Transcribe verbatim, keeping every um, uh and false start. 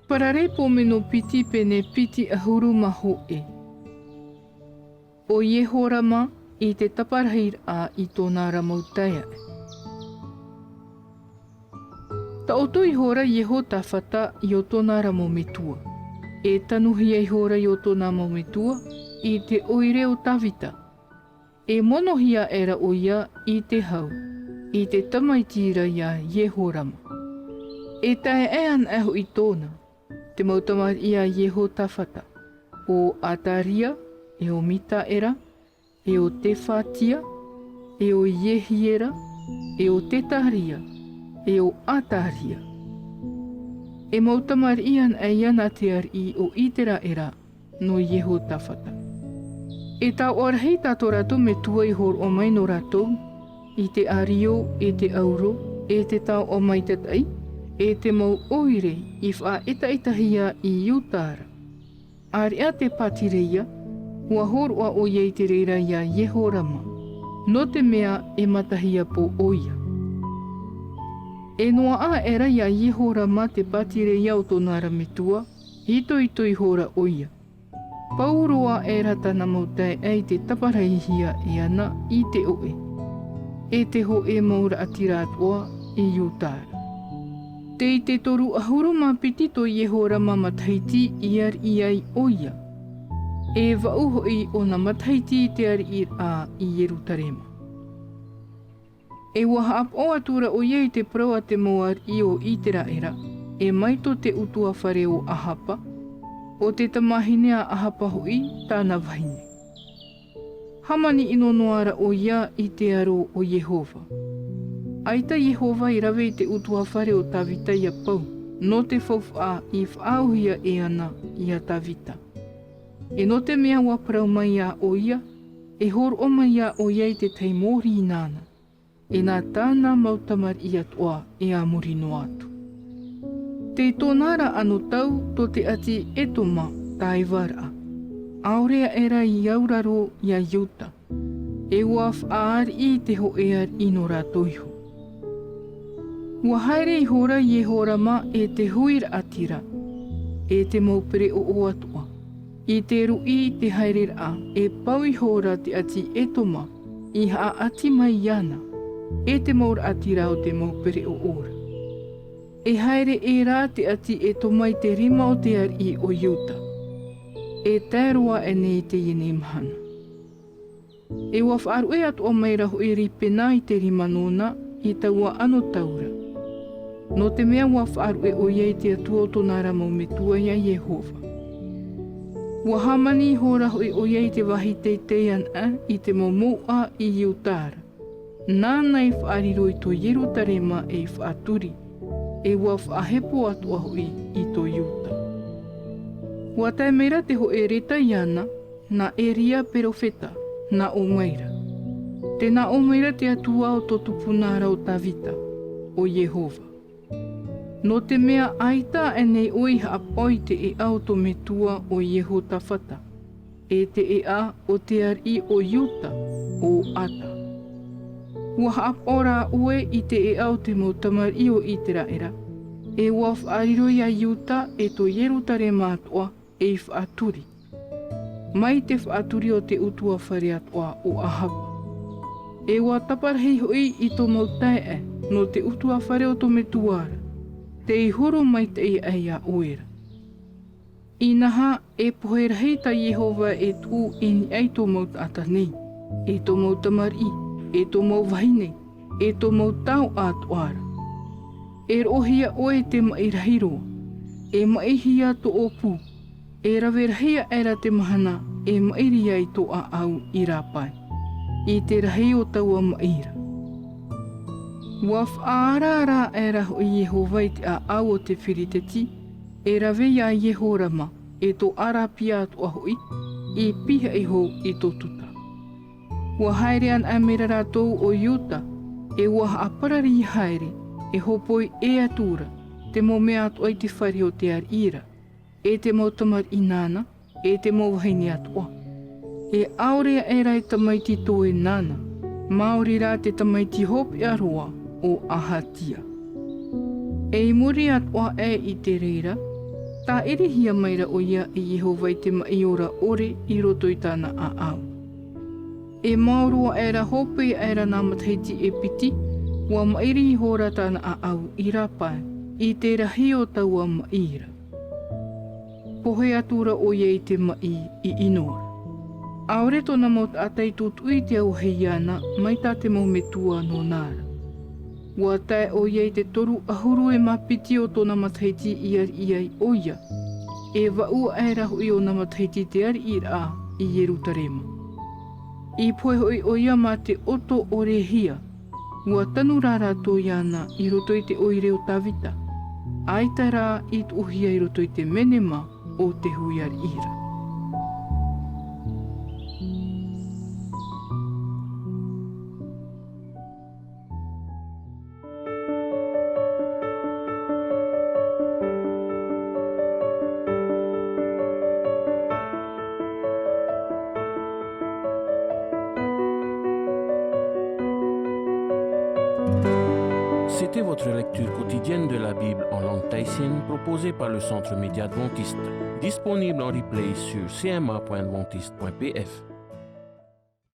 Paraleipomeno piti, pene piti ʻahuru mā hōʻē. ʻO Iehorama i te taparahi raʻa i tōna ra mau taeaʻe. Taʻoto ihora Iehotafata i ō tōna ra mau metua. E tanuhia ihora i ō tōna mau metua, i te ʻoire o Tavita. E monohia aʻera ʻoia i te hau, i te tamaiti ra ia Iehorama. E taeaʻe anaʻe hoʻi tōna, te mau tamariʻi a Iehotafata, ʻo Ataria, e ʻo Mitaera, e ʻo Tefatia, e ʻo Iehiera, e ʻo Tetaria, e ʻo Ataria. E mau tamariʻi anaʻe ia nā te ariʻi o Iteraera, nō Iehotafata. E taoʻa rahi tā tō rātou metua i hōroʻa mai nō rātou, i te ario, e te auro, e te taoʻa maitataʻi, e te mau ʻoire i faʻaʻetaʻetahia i Iuta ra. ʻĀreʻa te Patireia, ʻua hōroʻa ʻoia i te reira ia Iehorama, nō te mea e matahia pō ʻoia. E noaʻa aʻera ia Iehorama te Patireia o tōna ra metua, itoito ihora ʻoia. Pauroa aʻera tāna mau taeaʻe i te taparahihia e ana i te ʻoʻe, e te hōʻē mau raʻatira atoʻa i Iuta ra. Tei te toru ʻahuru mā piti tō Iehorama matahiti i ariʻi ai ʻoia. E vaʻu hoʻi ʻōna matahiti i te ariʻiraʻa i Ierutarema. E ʻua haʻapaʻo atura ʻoia i te parau a te mau ariʻi o Iteraera, e mai tō te ʻutuāfare o Ahapa, ʻo te tamahine a Ahapa hoʻi tāna vahine. Hāmani ʻino noa ra ʻoia i te aro o Iehova. ʻAita Iehova i rave i te ʻutuāfare o Tavita ʻia pau, nō te faufaʻa i faʻaauhia e ana ia Tavita. E nō te mea ʻua parau mai ia ʻoia, e hōroʻa mai ia ʻoia i te tahi mōrī nāna, e nā tāna mau tamariʻi atoʻa e a muri noa atu. Tei tōna ra anotau tō te ʻāti Etoma taeva ra, ʻaore aʻera i auraro ia Iuta, e ʻua faʻaariʻi i te hōʻē ariʻi nō rātou iho. ʻUa haere ihora Iehorama e te hui raʻatira, e te mau pereʻoʻo atoʻa, i te ruʻi i te haereraʻa e pau ihora te ʻāti Etoma i haʻaʻati mai iāna, e te mau raʻatira o te mau pereʻoʻo ra. E haere ʻē rā te ʻāti Etoma i te rima o te ariʻi o Iuta. E tae roa aʻenei i teie nei mahana. E ʻua faʻaruʻe atoʻa mai ra hoʻi Ripena i te rima nōna i taua anotau ra. Nō te mea ʻua faʻaruʻe ʻoia i te Atua o tōna ra mau metua ia Iehova. ʻUa hāmani ihora hoʻi ʻoia i te vāhi teitei anaʻe i te mau mouʻa i Iuta ra. Nāna i faʻariro i tō Ierutarema ei faʻaturi, e ʻua faʻahepo atoʻa hoʻi i tō Iuta. ʻUa tae mai ra te hōʻē reta iāna, nā Eria perofeta, nā ʻō mai ra. Tē nā ʻō mai ra te Atua o tō tupuna ra ʻo Tavita, ʻo Iehova. Nō te mea ʻaita aʻenei ʻoe i haʻapaʻo i te ʻēʻa o tō metua ʻo Iehotafata, e te ʻēʻa o te ariʻi o Iuta, ʻo Ata. ʻUa haʻapaʻo rā ʻoe i te ʻēʻa o te mau tamariʻi o Iteraera, e ʻua faʻariro ia Iuta e tō Ierutarema atoʻa ei faʻaturi, mai te faʻaturi o te ʻutuāfare atoʻa o Ahapa. E ʻua taparahi hoʻi i tō mau taeaʻe nō te ʻutuāfare o tō metua ra, tei huru maitaʻi aʻe ia ʻoe ra. Inaha, e pohe rahi tā Iehova e tuʻu i niʻa i tō mau taʻata nei, e tō mau tamariʻi, e tō mau vahine, e tō mau taoʻa atoʻa ra. E roʻohia ʻoe i te maʻi rahi roa, e maʻihia tō ʻōpū, e rave rahi aʻera te mahana e maʻiri ai tō ʻāʻau i rāpae, i te rahi o taua maʻi ra. ʻUa faʻaaraara aʻera hoʻi Iehova i te ʻāʻau o te Firiteti, e rave ia Iehorama, e tō Arapia atoʻa hoʻi, i pihaʻi iho i tō Tuta. ʻUa haere anaʻe mai ra rātou o Iuta, e ʻua haʻaparari haere, e hopoi ʻē atu ra te mau mea atoʻa i te fare o te ariʻi ra, e te mau tamariʻi nāna, e te mau vahine atoʻa. E ʻaore aʻera e tamaiti toe nāna, maori rā te tamaiti hopeʻa roa o Ahatia. E i muri atoʻa aʻe i te reira, Tāʻirihia maira ʻoia e Iehova i te maʻi ora ʻore i roto i tāna ʻāʻau. E maoro aʻera hope aʻera nā matahiti e piti, ʻua maʻiri ihora tāna ʻāʻau i rāpae, i te rahi o taua maʻi ra. Pohe atu ra ʻoia i te maʻi i ʻino ra. ʻAore tōna mau taʻata i tūtuʻi i te auahi iāna, mai tā te mau metua nōna ra. ʻUa tae ʻoia i te toru ʻahuru e mā piti o tōna matahiti i ariʻi ai ʻoia. E vaʻu aʻera hoʻi ōna matahiti te ariʻiraʻa i Ierutarema. I pohe hoʻi ʻoia mā te ʻoto ʻorehia, ʻua tanu rā rātou iāna i roto i te ʻoire o Tāvita, ʻaita rā i tuʻuhia i roto i te menema o te hui ariʻi ra. C'était votre lecture quotidienne de la Bible en langue tahitienne proposée par le Centre Média Adventiste, disponible en replay sur C M A point adventiste point P F.